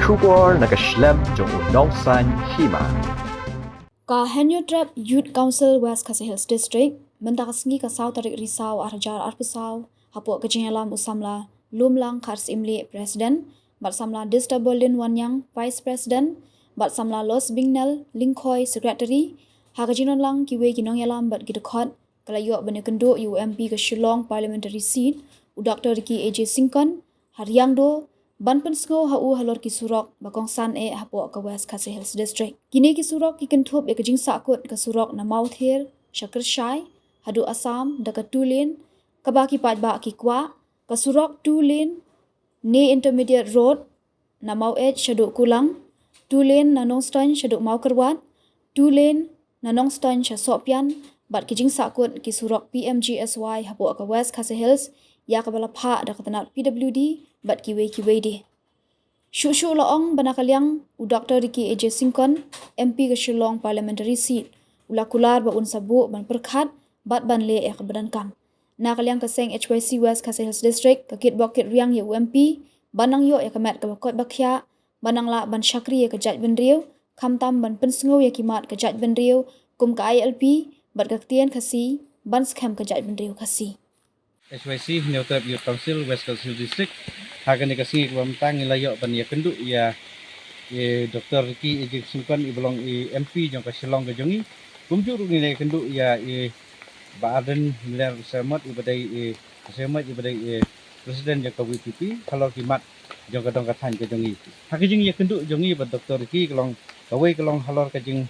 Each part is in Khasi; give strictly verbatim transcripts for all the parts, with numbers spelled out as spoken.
Khubor na ka shlem jong u nongsan hima. Ka Hynñiewtrep Youth Council West Khasi Hills District, mynta ka sngi ka saw tarik Risaw ar hajar arphew saw, hapoh ka jingïalam u samla Lumlang Kharsyiemlieh, President, bad samla Distabolin Wanniang, Vice President, bad samla Losbingnel Lyngkhoi, Secretary, ha ka jingdonlang kiwei ki nongïalam bad ki dkhot, ka la ïoh ban ïakynduh ïa u M P ka Shillong Parliamentary Seat, u Doctor Ricky A J Syngkon, ha Riangdo, ban pynsngew ha u halor ki surok ba kongsan eh hapoh ka West Khasi Hills District. Kine ki surok ki kynthup ïa ka jingsahkut ka surok na Mawther sha Kyrshai haduh Assam da ka two lane, kaba ki paidbah ki kwah, ka surok two lane ne Intermediate Road na Maweit shaduh Kulang, two lane na Nongstoiñ shaduh Mawkyrwat, two lane na Nongstoiñ sha Sohpian, bad ki jingsahkut ki surok P M G S Y hapoh ka West Khasi Hills, ïa kaba la phah da ka tnat P W D bad kiwei kiwei de. Shuh shuh la ong ba na ka liang u Doctor Ricky A J Syngkon, M P ka Shillong Parliamentary Seat, u la kular ba un sa buh ban pyrkhat bad ban leh ïa kaba donkam. Na ka liang ka seng H Y C West Khasi Hills District ka kitbok kitrwiang ïa u M P ban nang ïoh ïa ka met kaba koit ba khiah, ban nang lah ban shakri ïa ka jaitbynriew, khamtam ban pynsngew ïa ki mat ka jaitbynriew kum ka I L P bad ka ktien Khasi, ban skhem ka jaitbynriew Khasi. H Y C, Hynñiewtrep Youth Council West Khasi Hills District, ha kane ka sngi kaba mynta ngi la ïoh ban ïakynduh ïa i Doctor Ricky A J Syngkon, iba long i M P jong ka Shillong ka jong ngi. Kumjuh ruh ngi la ïakynduh ïa i Bah Ardent Miller Basaiawmoit, iba dei i Basaiawmoit, iba dei i President jong ka V P P, halor ki mat jong ka dong ka thaiñ ka jong ngi. Ha ka jingïakynduh jong ngi bad Doctor Ricky ka long, kawei ka long halor ka jing,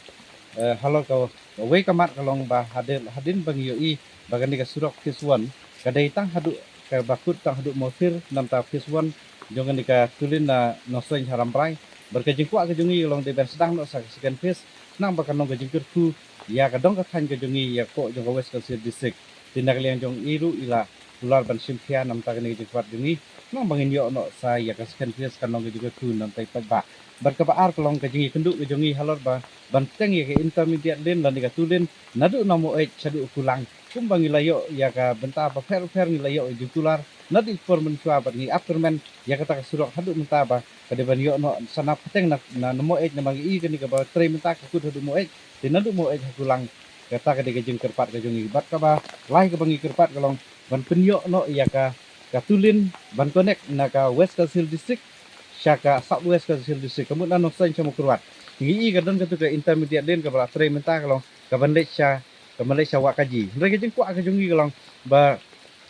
eh, halor ka, kawei ka mat ka long ba hadien, hadien ba ngi ïohi ba kane ka surok phase one ka dei tang haduh, kaba kut tang haduh Mawther, namar phase one jong kane ka two lane na Nongstoiñ ha Rambrai. Bad ka jingkwah ka jong ngi ka long dei ban sdang noh sa ka second phase, khnang ba kan long ka jingkyrkhu ïa ka dong ka thaiñ ka jong ngi, ïa ka jong ka West Khasi Hills District. Te na ka liang jong i ruh i la kular ban shim khia namar kane ka jingkwah jong ngi, khnang ba ngin ïoh noh sa ïa ka second phase, kan long ka jingkyrkhu namar i paidbah. Bad kaba ar ka long ka jingïakynduh ka jong ngi halor ba ban bteng ïa ka intermediate lane lane ka two lane naduh na Maweit shaduh Kulang. Kumba ngi la ïoh ïa ka bynta bapher bapher, ngi la ïoh ïa jingkular naduh i por mynshuwa bad ngi ap kyrmen ïa kata ka surok haduh mynta ba ka dei ban ïoh noh sa na pateng na, na, na Maweit, namar ngi i kane kaba trei mynta ka kut haduh Maweit, te naduh Maweit ha Kulang. Kata ka dei ka jingkyrpad ka jong ngi. Bad kaba lai kaba ngi kyrpad ka long ban pynïoh noh ïa ka, ka two lane ban connect na ka West Khasi Hills District sha ka South West Khasi Hills District, ka mut na Nongstoiñ sha Mawkyrwat. Ngi i ka don katu ka intermediate lane kaba la trei mynta ka long kaban leit sha, kaban leit sha Wahkaji. Hynrei ka jingkwah ka jong ngi ka long ba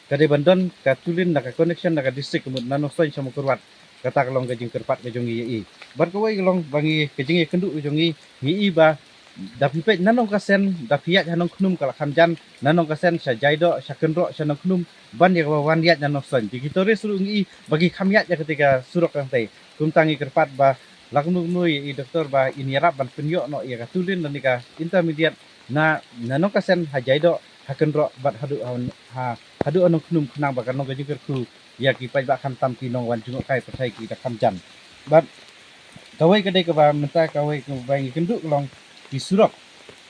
ka dei ban don ka two lane na ka connection na ka district, ka mut na Nongstoiñ sha Mawkyrwat. Kata ka long ka jingkyrpad ka jong ngi ïa i. Bad kawei ka long ba ngi, ka jingïakynduh ka jong ngi, ngi i ba da phi peit na Nongkasen, da phi ïaid ha Nongkhnum ka la kham jan, na Nongkasen sha Jaidoh, sha Kynroh, sha Nongkhnum, ban ïa kaba wan ïaid na Nongstoiñ. Te ki tourist ruh ngi i ba ki kham ïaid ïa katei ka surok kangtei. Kumta ngi kyrpad ba la kumno kumno ïa i Doctor ba in ïarap ban pynïoh noh ïa ka two lane lane ka intermediate na, na Nongkasen ha Jaidoh, ha Kynroh bad haduh ha, ha, haduh ha Nongkhnum, khnang ba kan long ka jingkyrkhu ïa ki paidbah, khamtam ki nongwan jngohkai pyrthei ki da kham jan. Bad kawei ka dei kaba mynta, kawei kaba ngi kynduh ka long ki surok.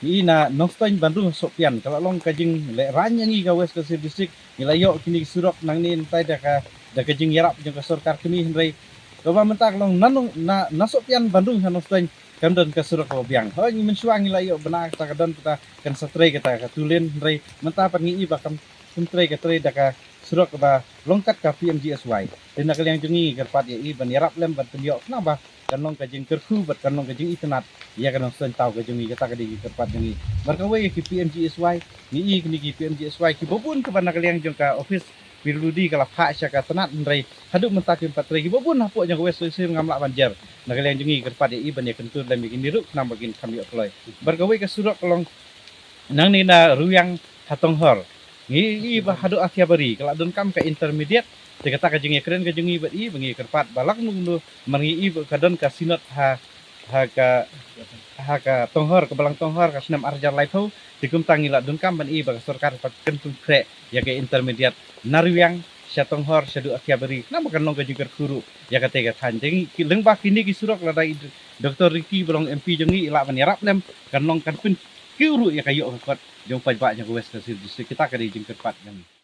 Ngi i na Nongstoiñ ban rung ha Sohpian, ka la long ka jinglehraiñ ïa ngi ka West Khasi Hills District. Ngi la ïoh kine ki surok nangne mynta da ka, da ka jingïarap jong ka sorkar kmie, hynrei kaba mynta ka long na Nong, na, na Sohpian ban rung ha Nongstoiñ kam don ka surok kaba biang. Hooid, mynshuwa ngi la ïoh bna kata, ka don kata kan sa trei kata ka two lane, hynrei mynta pat ngi i ba kam, kam trei, ka trei da ka surok kaba long kat ka P M G S Y. Te na ka liang jong ngi ngi kyrpad ïa i ban ïarap lem ban pynïoh, khnang ba kan long ka jingkyrkhu bad kan long ka jingitynnad ïa ka Nongstoiñ taw ka jong ngi. Kata ka dei ka jingkyrpad jong ngi. Bad kawei ïa ki P M G S Y, ngi i kine ki P M G S Y kiba bun kiba na ka liang jong ka office P W D ka la phah sha ka tnat, hynrei haduh mynta kim pat trei. Kiba bun hapoh jong ka West Khasi Hills ngam lah ban jer. Na ka liang jong ngi ngi kyrpad ïa i ban ïakyntur lem ïa kine ruh, khnang ba kin kham ïoh kloi. Bad kawei ka surok ka long nangne na Rwiang ha Tonghor. Ngi i ba haduh Athiabari ka la donkam ka intermediate. Te kata ka jingïakren ka jong ngi bad i ba ngi kyrpad ba la kumno kumno, namar ngi i ba ka don ka synod ha, ha ka, ha ka Tonghor, ka balang Tonghor, ka snem ar hajar laiphew. Te kumta ngi la donkam ban i ba ka sorkar pat kan pynkhreh ïa ka intermediate na Rwiang sha Tonghor shaduh Athiabari, khnang ba kan long ka jingkyrkhu ruh ïa katei ka thaiñ. Te ngi, ki, lyngba kine ki surok, lada i Doctor Ricky ba long M P jong ngi i lah ban ïarap lem, kan long, kan pyn kiew ruh ïa ka ïoh ka kot jong paidbah jong ka West Khasi Hills District. Kita ka dei jingkyrpad jong ngi.